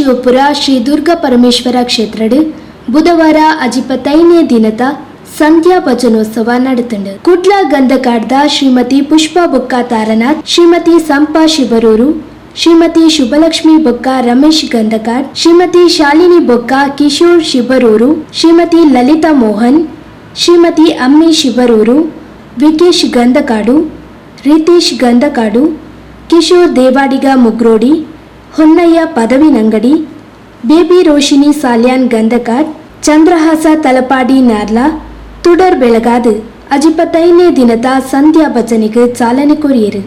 ಶಿವಪುರ ಶ್ರೀ ದುರ್ಗಾ ಪರಮೇಶ್ವರ ಕ್ಷೇತ್ರಡ್ ಬುಧವಾರ ಅಜಿಪತೈನೇ ದಿನದ ಸಂಧ್ಯಾ ಭಜನೋತ್ಸವ ನಡೆತಂಡು. ಕುಡ್ಲ ಗಂಧಕಾಡ್ದ ಶ್ರೀಮತಿ ಪುಷ್ಪಾ ಬೊಕ್ಕ ತಾರನಾಥ್, ಶ್ರೀಮತಿ ಸಂಪಾ ಶಿಬರೂರು, ಶ್ರೀಮತಿ ಶುಭಲಕ್ಷ್ಮಿ ಬೊಕ್ಕ ರಮೇಶ್ ಗಂಧಕಾಡ್, ಶ್ರೀಮತಿ ಶಾಲಿನಿ ಬೊಕ್ಕ ಕಿಶೋರ್ ಶಿಬರೂರು, ಶ್ರೀಮತಿ ಲಲಿತಾ ಮೋಹನ್, ಶ್ರೀಮತಿ ಅಮ್ಮಿ ಶಿಬರೂರು, ವಿಕೇಶ್ ಗಂಧಕಾಡು, ರಿತೇಶ್ ಗಂಧಕಾಡು, ಕಿಶೋರ್ ದೇವಾಡಿಗ ಮುಗ್ರೋಡಿ, ಹೊನ್ನಯ್ಯ ಪದವಿನಂಗಡಿ, ಬೇಬಿ ರೋಶಿನಿ ಸಾಲ್ಯಾನ್ ಗಂಧಕಾಡ್, ಚಂದ್ರಹಾಸ ತಲಪಾಡಿ ನಾರ್ಲಾ, ತುಡರ್ ಬೆಳಗಾದು ಅಜಿಪತೈನೇ ದಿನದ ಸಂಧ್ಯಾ ಭಜನೆಗೆ ಚಾಲನೆ ಕೊರಿಯರು.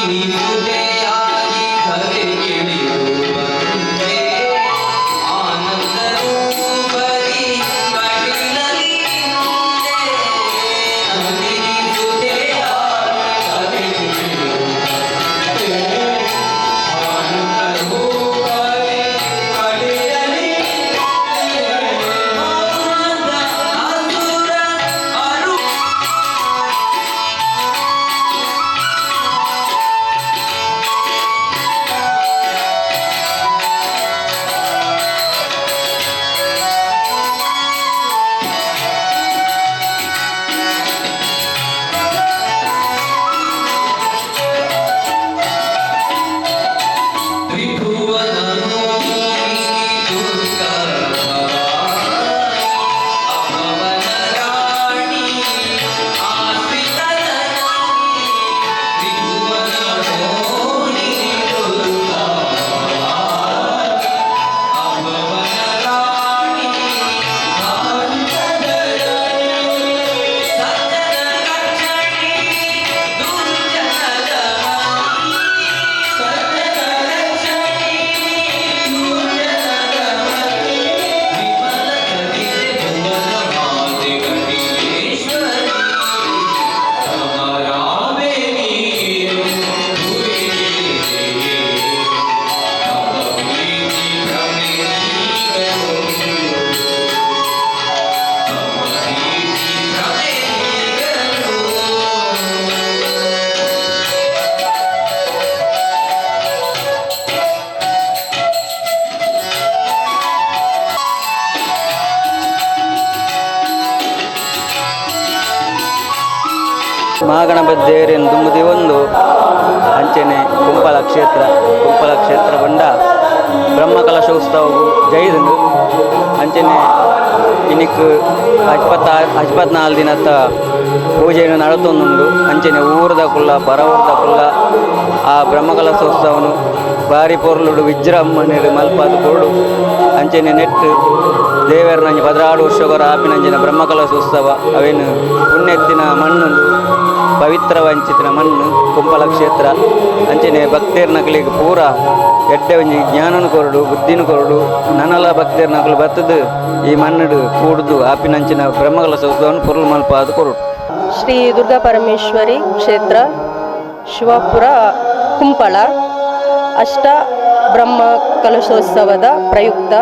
ಸುತೆಯಾಗಿ ಧರೆಗಿಳಿದು ಬಂದೆ. ಆನಂದ ರೂಪದಿ ಕಟಿಲಲಿ ನಿಂದೆ. ನಂದಿನಿ ಸುತೆಯಾಗಿ ಧರೆಗಿಳಿದು ಬಂದೆ. ಆನಂದ ರೂಪದಿ ಕಟಿಲಲಿ ನಿಂದೆ. ಮೌನದ ಅಸುರ ಅರು. ತ್ರಿಭುವನ ಮೋಹಿನಿ ದುರ್ಗಾ ಭವಾನಿ, ಅಭವನ ರಾಣಿ ಆಶ್ರಿತ ಜನನಿ. ತ್ರಿಭುವನ ಮೋಹಿನಿ ದುರ್ಗಾ ಭವಾನಿ, ಅಭವನ ರಾಣಿ ಆಶ್ರಿತ ಜನನಿ. ಸಜ್ಜನ ರಕ್ಷಣಿ ದುರ್ಜನ ದಮನಿ, ಸಜ್ಜನ ರಕ್ಷಣಿ ದುರ್ಜನ ದಮನಿ. ವಿಮಲ ಚರಿತೆ ಭುವನ ಮಾತೆ ಕಟಿಲೇಶ್ವರಿ, ಭ್ರಮರಾಂಬೆ ನೀನು ಭುವಿಗೆ. ತವ ಪ್ರೀತಿ ಭ್ರಮೆ ನೀಗಲು, ತವ ಪ್ರೀತಿ ಭ್ರಮೆ ನೀಗಲು. ಮಹಾಗಣಪತಿ ದೇವರಿನ ದುಂಬುದಿ ಒಂದು ಅಂಚನೆ ಕುಂಪಲ ಕ್ಷೇತ್ರ. ಕುಂಪಲ ಕ್ಷೇತ್ರ ಬಂಡ ಬ್ರಹ್ಮಕಲಶೋತ್ಸವವು ಜೈದುಂಡು. ಅಂಚನೆ ಇನಿಕ್ 24 ದಿನತ್ತ ಪೂಜೆಯನ್ನು ನಡತೊಂದುಂಡು. ಅಂಚನೆ ಊರದ ಕುಲ್ಲ, ಪರ ಊರದ ಕುಲ್ಲ ಆ ಬ್ರಹ್ಮಕಲಶೋತ್ಸವನು ಬಾರಿ ಪೊರ್ಲುಡು ವಿಜೃಂಭಣೆಡ್ ಮಲ್ಪಾದ್ ಕೊರೊಡು. ಅಂಚನೆ ನೆಟ್ ದೇವೆರ್ನಂಚ 12 ವರ್ಷಗೊರ ಆಪಿನಂಚಿನ ಬ್ರಹ್ಮಕಲಶೋತ್ಸವ ಅವೇನು ಪುಣ್ಯತ್ತಿನ ಮಣ್ಣು, ಪವಿತ್ರ ವಂಚಿತಿನ ಮಣ್ಣು ಕುಂಪಲ ಕ್ಷೇತ್ರ. ಅಂಚನೆ ಭಕ್ತೇರ್ನಕುಲೆಗ್ ಪೂರ ಎಡ್ಡೆ ಒಂಜಿ ಜ್ಞಾನನು ಕೊರಡು, ಬುದ್ಧಿನ ಕೊರಡು. ನನಲ ಭಕ್ತೇರ್ನಕುಲು ಬತ್ತುದು ಈ ಮಣ್ಣುಡು ಕೂಡುದು ಆಪಿನಂಚಿನ ಬ್ರಹ್ಮಕಲಶೋತ್ಸವನು ಪೊರ್ಲು ಮಲ್ಪಾದ್ ಕೊರಡು. ಶ್ರೀ ದುರ್ಗಾ ಪರಮೇಶ್ವರಿ ಕ್ಷೇತ್ರ, ಶಿವಪುರ, ಕುಂಪಳ. ಅಷ್ಟ ಬ್ರಹ್ಮ ಕಲಶೋತ್ಸವದ ಪ್ರಯುಕ್ತ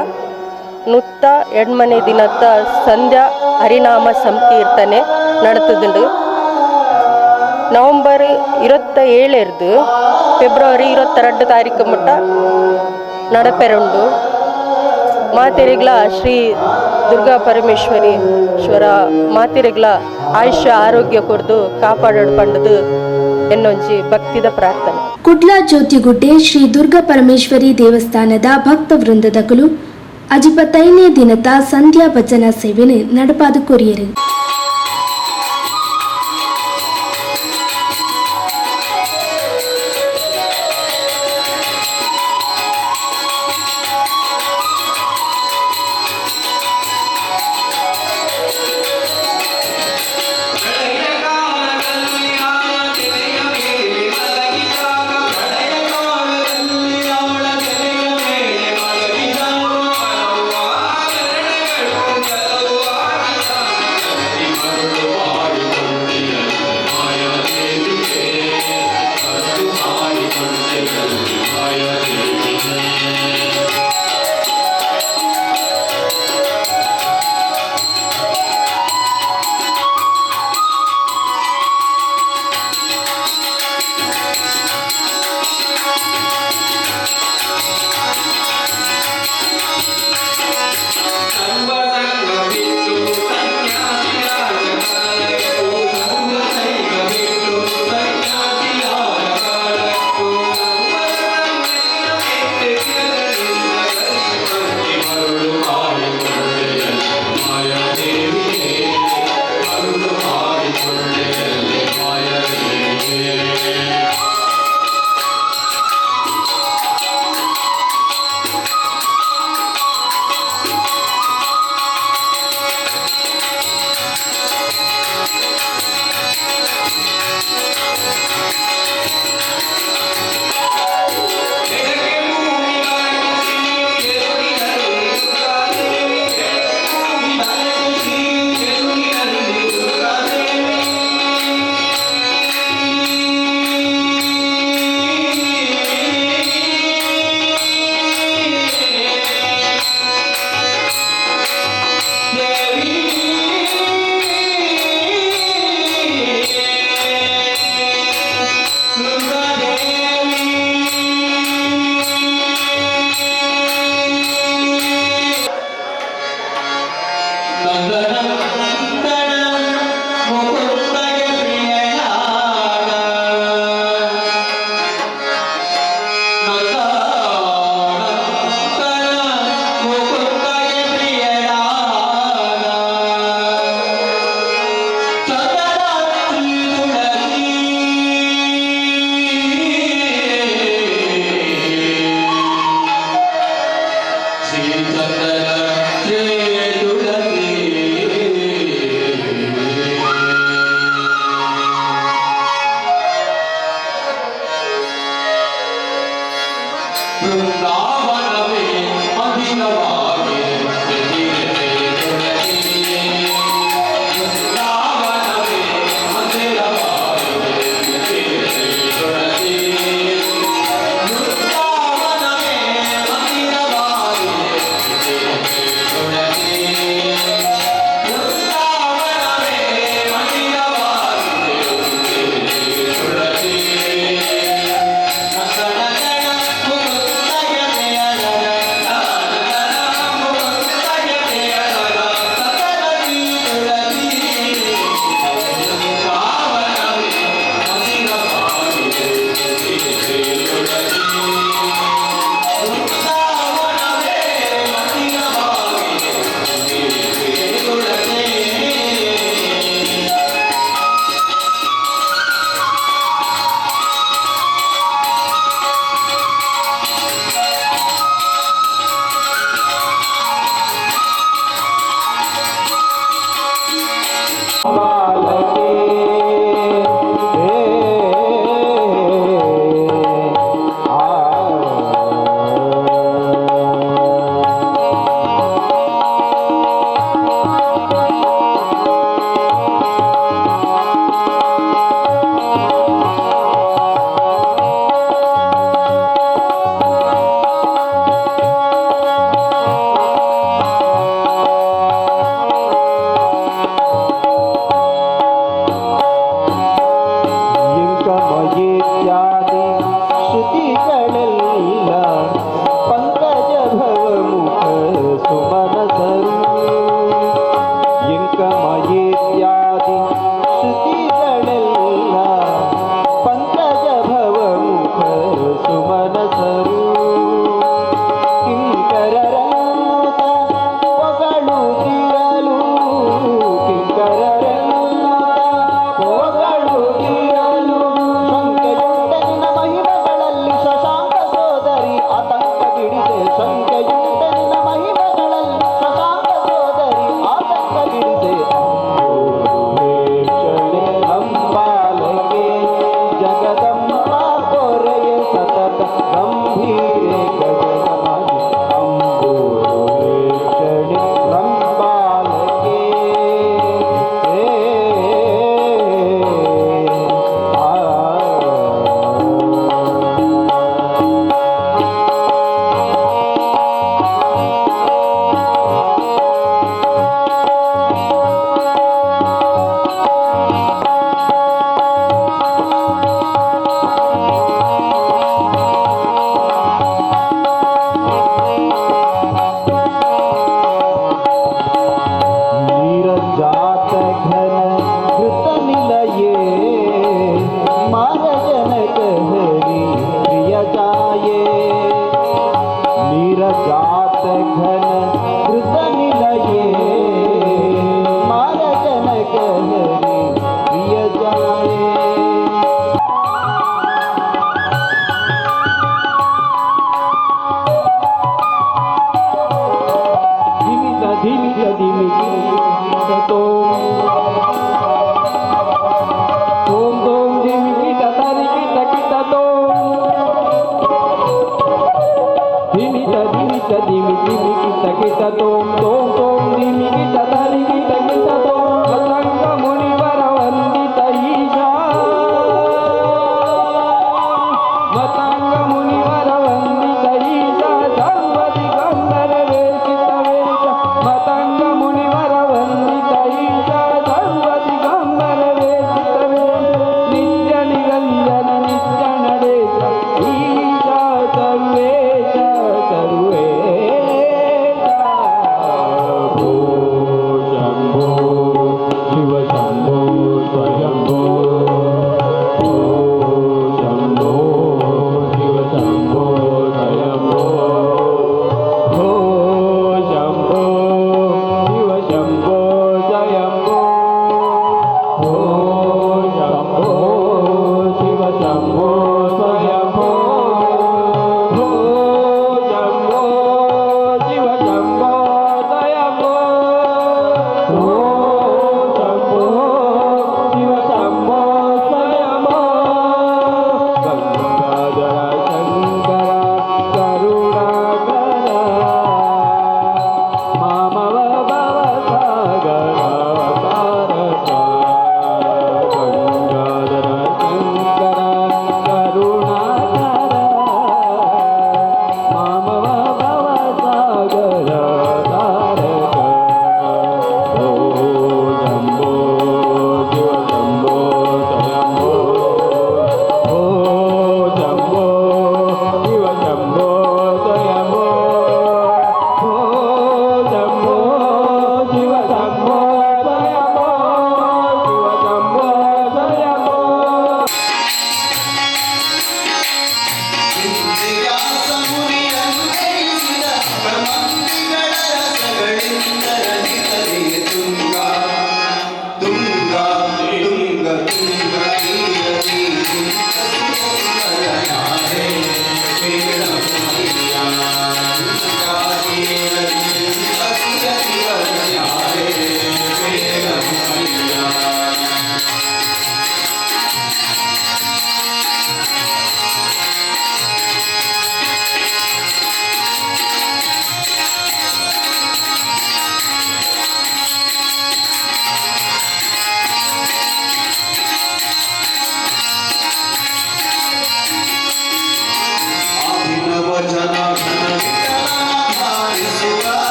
108ನೇ ದಿನದ ಸಂಧ್ಯಾ ಹರಿನಾಮ ಸಂಕೀರ್ತನೆ ನಡತದುಂಡು. ನವಂಬರ್ 27ರ್ದು ಫೆಬ್ರವರಿ 22 ತಾರೀಕು ಮುಟ್ಟ ನಡಪೆರುಂಡು. ಮಾತೆರಿಗ್ಲ ಶ್ರೀ ದುರ್ಗಾ ಪರಮೇಶ್ವರಿ ಶ್ವರ ಮಾತೆರಿಗ್ಲ ಆಯುಷ್ಯ ಆರೋಗ್ಯ ಕೊರ್ದು ಕಾಪಾಡೋಡು ಪಂಡದು ಎನ್ನೊಂಜಿ ಭಕ್ತಿದ ಪ್ರಾರ್ಥನೆ. ಕುಡ್ಲ ಜ್ಯೋತಿಗುಡ್ಡೆ ಶ್ರೀ ದುರ್ಗಾ ಪರಮೇಶ್ವರಿ ದೇವಸ್ಥಾನದ ಭಕ್ತ ವೃಂದದಕುಲು 25ನೇ ದಿನದ ಸಂಧ್ಯಾ ಭಜನಾ ಸೇವೆನು ನಡಪಾದು ಕೊರಿಯರು. ಪ್ರಳಯ ಕಾಲದಲ್ಲಿ ಅವಳ ತಲೆಯ ಮೇಲೆ ಮಲಗಿದಾಗ, ಪ್ರಳಯ ಕಾಲದಲ್ಲಿ ಅವಳ ತಲೆಯ ಮೇಲೆ ಮಲಗಿದಾಗ, ಹಲವು ಆಭರಣಗಳು ಕೆಲವು ಆಗಿದಾಗ.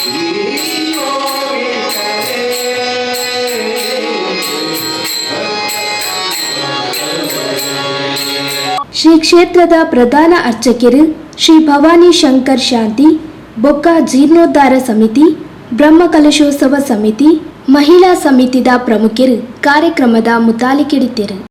ಶ್ರೀ ಕ್ಷೇತ್ರದ ಪ್ರಧಾನ ಅರ್ಚಕರು ಶ್ರೀ ಭವಾನಿ ಶಂಕರ್ ಶಾಂತಿ ಬೊಕ್ಕ ಜೀರ್ಣೋದ್ಧಾರ ಸಮಿತಿ, ಬ್ರಹ್ಮಕಲಶೋತ್ಸವ ಸಮಿತಿ, ಮಹಿಳಾ ಸಮಿತಿದ ಪ್ರಮುಖರು ಕಾರ್ಯಕ್ರಮದ ಮುತಾಲಿಕೆಡಿತೆರು.